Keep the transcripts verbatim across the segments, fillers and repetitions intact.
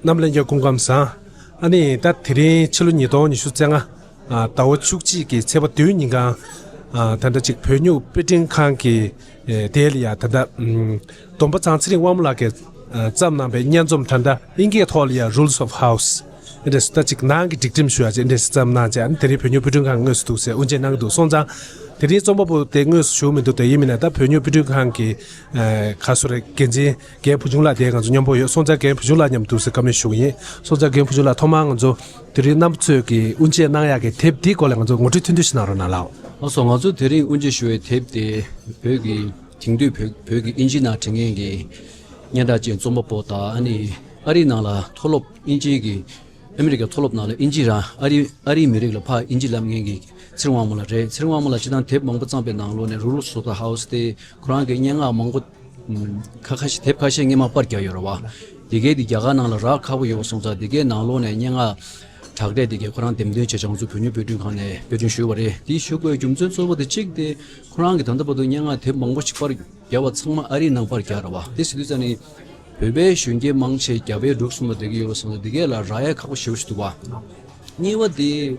རྣམ་ལྷན་རྒྱས་སྐུ་ཁམས་བཟང་། ཨ་ནི་ད་དེ་རིང་ཕྱི་ལོ་ཉིས་སྟོང་ཉི་ཤུ་རྩ་ལྔ། ཨ་ཟླ་བ་བཅུ་གཅིག་གི་ཚེས་པ་བདུན་ཉིན་གང་། ཨ་ད་ལྟ་ཅིག་བོད་སྨྱུག་དཔེ་སྐྲུན་ཁང་གི་ཨེ་དེ་ལ་ཡ་ད་ལྟ་ཨམ་སྡོམ་པ་ཚང་ཚེ་རིང་དབང་མོ་ལགས་ཀྱིས་ཨ་བརྩམས་གནང་པའི་སྙན་རྩོམ་ད་ལྟ་ཨིན་སྐད་ཐོག་ལ་ཡ་Rules of House། ཨེ་འདྲ་ད་ཅིག་ནང་གི་སྒྲིག་ཁྲིམས་ཞུ་བ་ཅིག་འདྲ་བརྩམས་གནང་བྱས། ཨ་ནི་དེ་རིང་བོད་སྨྱུག་དཔེ་སྐྲུན་ཁང་དངོས་སུ་འདུག་ཟེར་དབུ་འབྱེད་གནང་གི་འདུག་སོང་ཙང་། དེ་རིང་རྩོམ་པ་པོ་དེ་དངོས་སུ་བཞུགས་མི་འདུག་དེ་ཡིན་མིན་ན་ད་བོད་སྨྱུག་དཔེ་སྐྲུན་ཁང་གི་ཨ་ག་སོ་རེད། འགན་འཛིན་རྒན་བུ་ཆུང་ལགས་དེ་ང་ཚོ་མཉམ་པོ་ཡོད། སོང་ཙང་རྒན་བུ་ཆུང་ལགས་མཉམ་དུ་ཟེར་བཀའ་མོལ་ཞུ་གི་ཡིན། སོང་ཙང་རྒན་བུ་ཆུང་ལགས་ཐོག་མར་ང་ཚོ་དེ་རིང་རྣམ་པ་ཚོས་ཀྱི་དབུ་འབྱེད་གནང་ཡག་གི་དེབ་འདིའི་སྐོར་ལ་ང་ཚོ་ངོ་སྤྲོད་ཐུང་ཐུང་ཞིག་གནང་རོགས་གནང་ལགས། ལགས་སོ། ང་ཚོ་དེ་རིང་དབུ་འབྱེད་ཞུ་བའི་དེབ་དེ་བོད་ཀྱི་དེང་དུས་བོད་བོད་ཀྱི་ཨིན་ཇི་ནང་བྲིས་མཁན་གྱི་སྙན་གྲགས་ཅན་རྩོམ་པ་པོ་དང་། ཨ་ནི་ཨ་རིའི་ནང་ལ་མཐོ་སློབ་ཨིན་ཇིའི་གི་ཨ་མི་རི་ཀའི་མཐོ་སློབ་ནང་ལ་ཨིན་ཇི་རང་ཨ་རི་ཨ་རིའི་མི་རིགས་ལ་ཕར་ཨིན་ཇི་བསླབ་མཁན་གྱི་ཚེ་རིང་དབང་མོ་ལགས་རེད། ཚེ་རིང་དབང་མོ་ལགས་སྤྱིར་བཏང་དེབ་མང་པོ་བརྩམས་པའི་ནང་ལོགས་ནས་Rules of the House དེ་ཁོ་རང་གི་སྙན་ངག་མང་པོ་ཁ་ཁ་ཤས་དེབ་ཁ་ཤས་སྔས་མ་པར་བརྒྱབ་ཡོད་རེད་བ། དེ་གའི་དེ་རྒྱ་གར་ནང་ལ་རག་ཁག་པོ་ཡོད་པ་སོང་ཙང་། དེ་གའི་ནང་ལོགས་ནས་སྙན་ངག་དྲག་གྲས་དེ་གའི་ཁོ་རང་འདེམས་ཐོན་བྱས་བྱས་ང་ཚོ་བོད་སྨྱུག་དཔེ་སྐྲུན་ཁང་ནས་དཔེ་སྐྲུན་ཞུས་པ་རེད། དེ་ཞུ་དགོས་རྒྱུ་མཚན་གཙོ་བོ་དེ་གཅིག་དེ་ཁོ་རང་གིས་ད་ལྟ་བར་དུ་སྙན་ངག་དེབ་མང་པོ་ཞིག་པར་བརྒྱབ་པ་ཚང་མ་ཨ་རིའི་ནང་པར་བརྒྱབ་རེད་བ། དེ་ཟེར་དུས་ཙ་ནི་བོད་པའི་གཞོན་སྐྱེས་མང་ཆེ་རྒྱ་བལ་འབྲུག་གསུམ་ལ་བསྡད་ཀྱི་ཡོད་པ་སོང་ཙང་། འདི་གས་ལ་རག་ཡ་ཁག་པོ་ཞེ་པོ་ཞིག་འདུག་བ། གཉིས་པ་དེ་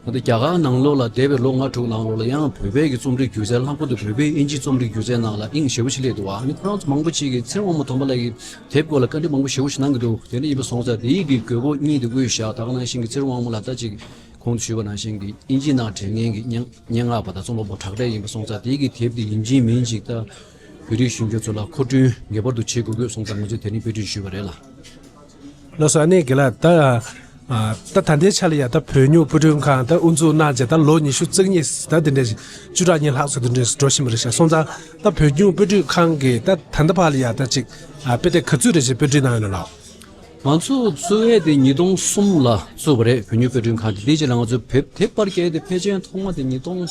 ང་ཚོ་རྒྱ་གར་ནང་ལོགས་ལ་འདས་པའི་ལོ་ལྔ་དྲུག་ནང་ལོགས་ལ་ཡང་བོད་པའི་གི་རྩོམ་རིག་སྒྱུ་རྩལ། ལྷག་པར་དུ་བོད་པའི་ཨིན་ཇིའི་རྩོམ་རིག་སྒྱུ་རྩལ་ནང་ལ་དབྱིངས་ཞེ་པོ་ཞིག་སླེབས་འདུག་བ། ཨ་ནི་ཁོ་རང་ཚོ་མང་པོ་ཅིག་གིས་ཚེ་རིང་དབང་མོ་དོམ་པ་ལགས་ཀྱི་དེབ་སྐོར་ལ་བཀའ་འདྲི་མང་པོ་ཞེ་པོ་ཞིག་གནང་གི་འདུག་དེ་འདྲ་ཡིན་པ་སོང་ཙང་དེའི་གི་དགོས་མཁོ་གཉིས་དེ་དངོས་བཞག་ད་ག་ནང་བཞིན་གྱི་ཚེ་རིང་དབང་མོ་ལགས་ད་ཅིག་གོང་དུ་ཞུས་པ་ནང་བཞིན་གྱི་དབྱིན་ཇི་ནང་བྲིས་མཁན་གྱི་སྙན་སྙན་ངག་པ་དང་རྩོམ་པ་པོ་དྲག་གྲས་ཡིན་པ་སོང་ཙང་། དེའི་གི་དེབ་དེ་ཡིན་གཅིག་མིན་གཅིག་ད་བོད་རིགས་གཞོན་སྐྱེས་ཚོ་ལ་མཁོ་སྤྲོད་ངེས་པར་དུ་བྱེད་དགོས་དགོས་སོང་ཙང་ང་ཚོས་དེ་རིང་དཔེ་སྐྲུན་ཞུས་པ་རེད་ལགས། ལགས་སོ། ཨ་ནི་རྒན་ལགས་ད་ཨ་ད་ད་ལྟའི་ཆ་ལ་ཡ་ད་བོད་སྨྱུག་དཔེ་སྐྲུན་ཁང་ད་དབུ་འཛུགས་གནང་བྱས་ད་ལོ་ཉི་ཤུ་རྩ་གཉིས་ད་དེ་འདྲ་བཅུ་ཕྲག་གཉིས་ལྷག་ཙམ་དེ་འདྲ་འགྲོ་བཞིན་པ་རེད་ཤག་སོང་ཙང་ད་བོད་སྨྱུག་དཔེ་སྐྲུན་ཁང་གི་ད་ད་ལྟ་བར་ལ་ཡ་ད་ཅིག་ཨ་དཔེ་དེབ་ག་ཚོད་རེ་ཞིག་དཔེ་སྐྲུན་གནང་ཡོད་ན་ལགས། ང་ཚོ་བཙུགས་ཡས་དེ་ཉིས་སྟོང་གསུམ་ལ་བཙུགས་པ་རེད། བོད་སྨྱུག་དཔེ་སྐྲུན་ཁང་དེ། དེའི་རྗེས་ལ་ང་ཚོ་བེབ་དེབ་པར་རྒྱག་ཡས་དེ་ཕལ་ཆེར་ཐོག་མ་དེ་ཉིས་སྟོང་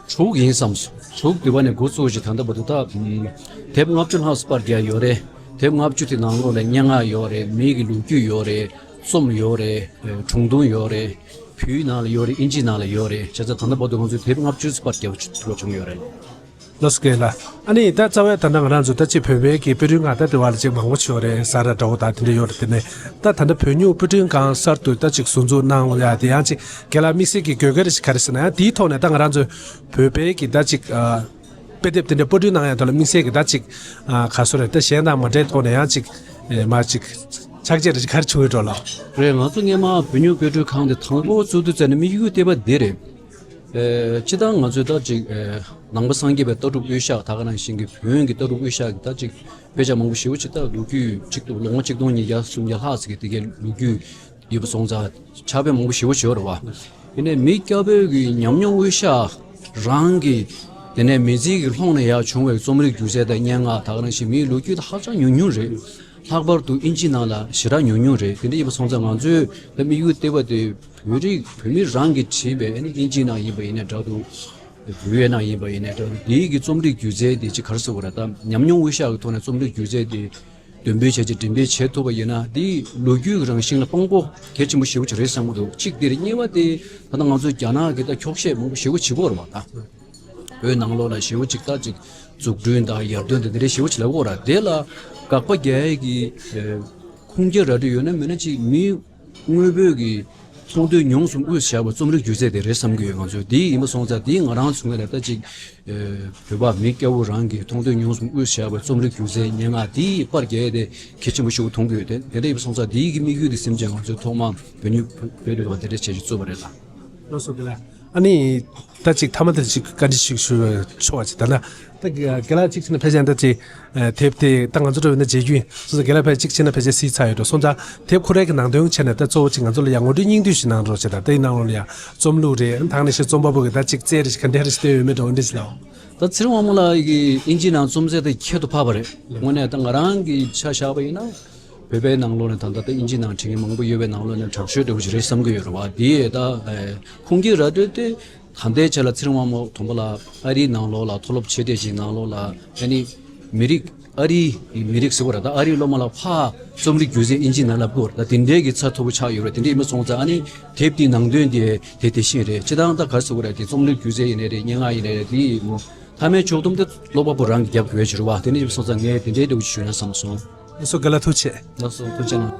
དྲུག་ཡིན་བསམ་སོང་། དྲུག་དེ་བ་ནས་འགོ་བཙུགས་བྱས་ད་ལྟ་བར་དུ་ད་ཨམ་དེབ་ལྔ་བཅུ་ལྷག་ཙམ་པར་རྒྱག་ཡོད་རེད། དེབ་ལྔ་བཅུ་དེ་ནང་ལོགས་ལ་སྙན་ངག་ཡོད་རེད། མིའི་གི་ལོ་རྒྱུས་ཡོད་རེད། རྩོམ་ཡོད་རེད། ཨེ་སྒྲུང་ཐུང་ཡོད་རེད། བོད་ཡིག་ནང་ལ་ཡོད་རེད། ཨིན་ཇིའི་ནང་ལ་ཡོད་རེད། བྱས་ཙང་ད་ལྟ་བར་དུ་ང་ཚོས་དེབ་ལྔ་བཅུ་ཙམ་པར་རྒྱག་ཐུབ་པ་བྱུང་ཡོད་རེད། ལགས་སོ་རྒན་ལགས། ཨ་ནི་ད་རྩ་བའི་ད་ལྟ་ང་རང་ཚོ་ད་ཅིག་བོད་པའི་གི་དཔེ་སྐྲུན་ཁང་ད་དེ་བ་ལ་ཅིག་མང་པོ་ཅིག་ཡོད་རེད། ས་ར་འདྲ་བོ་དང་དེ་འདྲ་ཡོད་རེད། དེ་ནས་ད་ད་ལྟ་བོད་སྨྱུག་དཔེ་སྐྲུན་ཁང་གསར་དུ་ད་ཅིག་ཟུར་འཛུགས་གནང་ཡ་དེ་ཡང་ཅིག་རྒན་ལགས་དམིགས་བསལ་གྱི་དགོས་གལ་རེ་ཞིག་ག་རེ་ཟེར་ན། ཡང་དེའི་ཐོག་ནས་ད་ང་རང་ཚོ་བོད་པའི་གི་ད་ཅིག་ཨ་དཔེ་དེབ་དེ་འདྲ་པར་སྐྲུན་གནང་ཡ་ཐོག་ལ་དམིགས་བསལ་གྱི་ད་ཅིག་ཨ་ག་སོ་རེད། ད་གཞན་དང་མ་འདྲའི་ཐོག་ནས་ཡང་ཅིག་ཨེ་མ་ཅིག་ཕྱག་རྗེས་རེ་ཞིག་ག་རེ་བྱུང་ཡོད་འགྲོ་ལགས། རེད། ང་ཚོ་སྔས་མ་བོད་སྨྱུག་དཔེ་སྐྲུན་ཁང་དེ་དང་པོ་བཙུགས་དུས་ཙམ་ནས་དམིགས་ཡུལ་ལྟེ་བ་འདི་རེད། ཨེ་སྤྱིར་བཏང་ང་ཚོས་ད་ཅིག་ཨེ་ནང་པ་སངས་རྒྱས་པའི་ལྟ་གྲུབ་དབུས་བཞག་ད་ག་ནང་བཞིན་གྱི་བོན་གྱི་ལྟ་གྲུབ་དབུས་བཞག་གི་ད་ཅིག་དཔེ་ཆ་མང་པོ་ཞེ་པོ་ཅིག་ད་ལོ་རྒྱུས་གཅིག་ཏུ་ལོ་ངོ་གཅིག་སྟོང་ཉིས་བརྒྱ་སུམ་བརྒྱ་ལྷག་ཙམ་གྱི་དེ་གའི་ལོ་རྒྱུས་ཡོད་པ་སོང་ཙང་ཕྱག་དཔེ་མང་པོ་ཞེ་པོ་ཅིག་ཡོད་རེད་བ། ཡིན་ནའི་མི་སྐྱ་བོའི་གི་ཉམས་མྱོང་དབུས་བཞག་རང་གི་དེ་ནས་མི་ཚེ་གི་ལྷོངས་ནས་ཡར་བྱུང་བའི་རྩོམ་རིག་སྒྱུ་རྩལ་དང་སྙན་ངག་ད་ག་ནང་བཞིན་མིའི་ལོ་རྒྱུས་ད་ཧ་ཅང་ཉུང་ཉུང་རེད། ལྷག་པར་དུ་ཨིན་ཇི་ནང་ལ་ཞེ་དྲག་ཉུང་ཉུང་རེད། དེ་འདྲ་ཡིན་པ་སོང་ཙང་ང་ཚོས་ད་དམིགས་ཡུལ་ལྟེ་བ་དེ་བོད་རིགས་བོད་མི་རང་གིས་བྲིས་པའི་ཨ་ནི་ཨིན་ཇིའི་ནང་ཡིན་པ་ཡིན་ནའི་འདྲ་འདུག་བོད་ཡིག་ནང་ཡིན་པ་ཡིན་ནའི་འདྲ་འདུག་དེའི་གི་རྩོམ་རིག་སྒྱུ་རྩལ་དེ་ཅིག་ག་རེ་ཟེར་དགོས་རེད། ད་ཉམས་མྱོང་དབུས་བཞག་གི་ཐོག་ནས་རྩོམ་རིག་སྒྱུ་རྩལ་དེ་འདོན་སྤེལ་བྱས་ཅིག་འགྲེམས་སྤེལ་བྱེད་ཐུབ་པ་ཡིན་ན་དེ་ལོ་རྒྱུས་ཀྱི་རང་བཞིན་ལ་དཔང་པོ་གལ་ཆེན་པོ་ཞེ་པོ་ཅིག་རེད་བསམ་གྱི་འདུག་གཅིག་དེ་རེད། གཉིས་པ་དེ་ད་ལྟ་ང་ཚོ་རྒྱ་ནག་གི་ད་འཁྱོག་བཤད་མང་པོ་ཞེ་པོ་བྱེད་ཀྱི་ཡོད་རེད་བ། ད་བོད་ནང་ལོགས་ལ་ཞེ་པོ་ཅིག་ད་ཅིག་འཛུགས་སྐྲུན་དང་ཡར་ཐོན་དང་དེ་འདྲ་ཞེ་པོ་ཅིག་ལབ་ཀྱི་ཡོད་རེད། དེ་ལ་དགག་པ་རྒྱག་ཡས་ཀྱི་ཨེ་ཁུངས་སྐྱེལ་ར་སྤྲོད་ཡོད་ན་མེད་ན་ཅིག་མི་དངོས་པོའི་གི་མཐོང་ཐོས་མྱོང་གསུམ་དབུས་བཞག་པའི་རྩོམ་རིག་སྒྱུ་རྩལ་དེ་རེད་བསམ་གྱི་ཡོད། ང་ཚོས་དེ་ཡིན་པ་སོང་ཙང་དེ་ང་རང་ཚོ་ངོས་ནས་ད་ཅིག་ཨེ་བོད་པ་མི་སྐྱ་བོ་རང་གི་མཐོང་ཐོས་མྱོང་གསུམ་དབུས་བཞག་པའི་རྩོམ་རིག་སྒྱུ་རྩལ་སྙན་ངག་དེ་པར་རྒྱག་ཡས་དེ་གལ་ཆེན་པོ་ཞིག་མཐོང་གི་ཡོད། དེ་དེ་འདྲ་ཡིན་པ་སོང་ཙང་དེ་གི་དམིགས་ཡུལ་དེ་སེམས་ཅན་ང་ཚོས་ཐོག་མར་བོད་སྨྱུག་བོད་རིག་པ་དེ་འདྲ་བྱས་ཤིག་བཙུགས་པ་རེད་ལ། ལགས་སོ་རྒན་ལགས། ཨ་ནི་ད་ཅིག་མཐའ་མ་དེར་ཅིག་བཀའ་འདྲི་ཞིག་ཞུ་ཆོག་པ་ཅིག་ད་ལྟ་ད་རྒན་ལགས་གཅིག་བྱས་ན་ཕལ་ཆེར་ད་ཅིག་དེབ་དེ་ད་ང་ཚོ་འདྲ་བོ་ཡིན་ན་མཇལ་རྒྱུ་ཡིན། སོ་སོ་རྒན་ལགས་ཕལ་ཆེར་གཅིག་བྱས་ན་ཕལ་ཆེར་གཟིགས་ཚར་ཡོད་འགྲོ། སོང་ཙང་དེབ་ཁོ་རའི་གི་ནང་དོན་བྱས་ནས་ད་གཙོ་བོ་ཅིག་ང་ཚོ་ལ་ཡང་ངོ་སྤྲོད་སྙིང་བསྡུས་ཤིག་གནང་རོགས་བྱས། ད་དེའི་ནང་ལོགས་ལ་ཡང་རྩོམ་ལུགས་རེད། ད་ནང་བཞིན་རྩོམ་པ་པོ་གི་ད་ཅིག་རྩལ་རེ་ཞིག་ག་འདྲ་རེ་ཞིག་བསྟན་ཡོད་མེད་འདྲ་བོ་འདྲ་ཞིག་ལའོ། ད་ཚེ་རིང་དབང་མོ་ལགས་ཀྱི་ཨིན་ཇིའི་ནང་རྩོམ་རྩལ་དེ་ཁྱད་དུ་འཕགས་པ་རེད། དངོས་གནས་ད་ང་རང་གི་ཆ་བཞག་པ་ཡིན་ན། བོད་པའི་ནང་ལོགས་ནས་ད་ལྟ་ད་ཨིན་ཇི་ནང་བྲིས་མཁན་མང་པོ་ཡོད་པའི་ནང་ལོགས་ནས་དྲག་ཤོས་འདྲ་བོ་ཞིག་རེད་བསམ་གྱི་ཡོད་རེད་བ། དེ་ད་ཨེ་ཁུངས་སྐྱེལ་ར་སྤྲོད་དེ་ད་ལྟའི་ཆ་ལ་ཚེ་རིང་དབང་མོ་དོམ་པ་ལགས་ཨ་རིའི་ནང་ལོགས་ལ་མཐོ་སློབ་ཆེ་གྲས་ཤིག་ནང་ལོགས་ལ་ཨ་ནི་མི་རིགས་ཨ་རིའི་མི་རིགས་ཟེར་བ་རེད། ད་ཨ་རིའི་སློབ་མ་ལ་ཕར་རྩོམ་རིག་སྒྱུ་རྩལ་ཨིན་ཇི་ནང་བསླབ་དགོས་རེད། ད་དེ་འདྲའི་གི་ཚད་མཐོ་པོ་ཆགས་ཡོད་རེད། དེ་འདྲ་ཡིན་པ་སོང་ཙང་ཨ་ནི་དེབ་དེའི་ནང་དོན་དེ་དེ་དེ་བཞིན་རེད། སྤྱིར་བཏང་ད་ག་རེ་ཟེར་དགོས་རེད། དེ་རྩོམ་རིག་སྒྱུ་རྩལ་ཡིན་ནའི་རེད། སྙན་ངག་ཡིན་ནའི་རེད། དེ་མཐའ་མའི་ཕྱོགས་བསྡོམས་དེ་ཀློག་པ་པོ་རང་གིས་རྒྱབ་དགོས་ཀྱི་རེད་བ། དེ་འདྲ་ཡིན་པ་སོང་ཙང་ངས་དེ་འདྲའི་འདྲ་བོ་ཞིག་ཞུས་ན་བསམ་སོང་། ལགས་སོ། དགའ་ལགས་ཐུགས་རྗེ་ཆེ། ལགས་སོ། ཐུགས་རྗེ་གནང་།